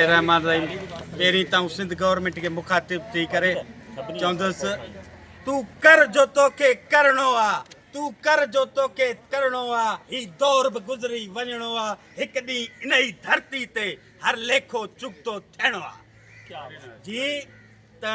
الرحمان الرحيم پهرين ته آئون سنڌ گورنمينٽ کي مخاطب ٿي ڪري چوندس تون ڪر جو توکي ڪرڻو آ تون ڪر جو توکي ڪرڻو آ هي دور به گذري وڃڻو آ هڪ ڏينهن انهي ڌرتي تي هر ليکو چڪتو ٿيڻو آ جي ته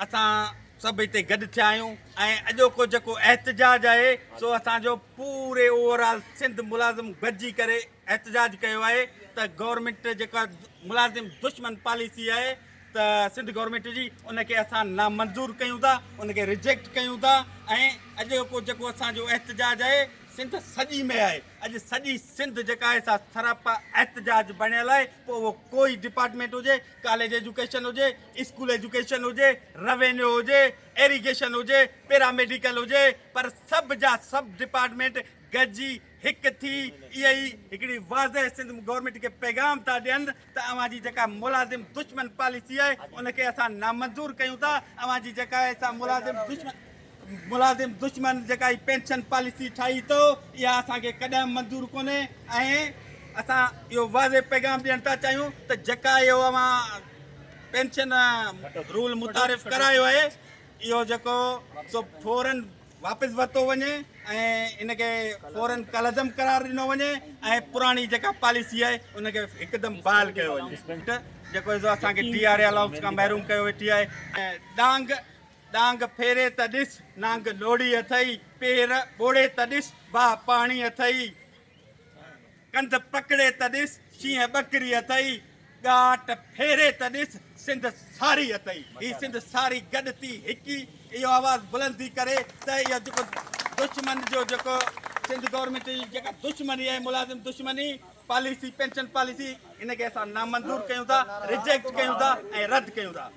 اسان سڀ هتي گڏ ٿيا آهيون ۽ اڄوڪو جيڪو احتجاج آهي سو اسان جو پوري اوور آل سنڌ ملازم گڏجي ڪري احتجاج ڪيو آهي ته گورنمينٽ جيڪا ملازم دشمن پاليسي آهي ته سنڌ گورنمينٽ جي ان کي اسان نامنظور ڪيون ٿا ان کي ريجيڪٽ ڪيون ٿا ۽ اڄوڪو جيڪو اسان جو احتجاج آهي سنڌ سڄي ۾ آهي اڄ سڄي سنڌ جيڪا آهي سا سراپا احتجاج بڻيل آهي پوء اهو ڪوئي ڊپارٽمينٽ هجي ڪاليج ايجوڪيشن هجي اسڪول ايجوڪيشن هجي روينيو هجي ايريگيشن هجي پيرا ميڊيڪل هجي پر سڀ جا سڀ ڊپارٽمينٽ گڏجي هڪ ٿي اهي ئي هڪڙي واضح سنڌ گورنمينٽ کي پيغام ٿا ڏين ته اوهان جي جيڪا ملازم دشمن پاليسي آهي ان کي اسان نامنظور ڪيون ٿا اوهان جي جيڪا آهي سا ملازم دشمن ملازم دشمن جيڪا هي پينشن پاليسي ٺاهي اٿو اها اسان کي ڪڏهن منظور ڪونهي ۽ اسان اهو واضح پيغام ڏيڻ ٿا چاهيون ته جيڪا اهو اوهان پينشن رول متعارف ڪرايو آهي اهو جيڪو سو فورن واپس ورتو وڃي ۽ ان کي فورن ڪالعدم قرار ڏنو وڃي ۽ پراڻي جيڪا پاليسي آهي ان کي هڪدم بحال ڪيو وڃي. جيڪو عزو اسان کي ڊي آر اي الائونس کان محروم ڪيو ويٺي آهي. ڏانگ ڏانگ ڦيري ته ڏس نانگ لوڙهي اٿئي، پير ٻوڙي ته ڏس باهه پاڻي اٿئي. ڪنڌ پڪڙي ته ڏس، شينهن ٻڪري اٿئي، ڳاٽ ڦيري ته ڏس، سنڌ ساري اٿئي. هي سنڌ ساري گڏ ٿي هڪي اهو آواز بلند ٿي ڪري ته اهو جيڪو دشمن جو جيڪو سنڌ گورنمينٽ جي جيڪا دشمني آهي ملازم دشمني پاليسي پينشن پاليسي ان کي اسان نامنظور ڪيون ٿا، ريجيڪٽ ڪيون ٿا ۽ رد ڪيون ٿا.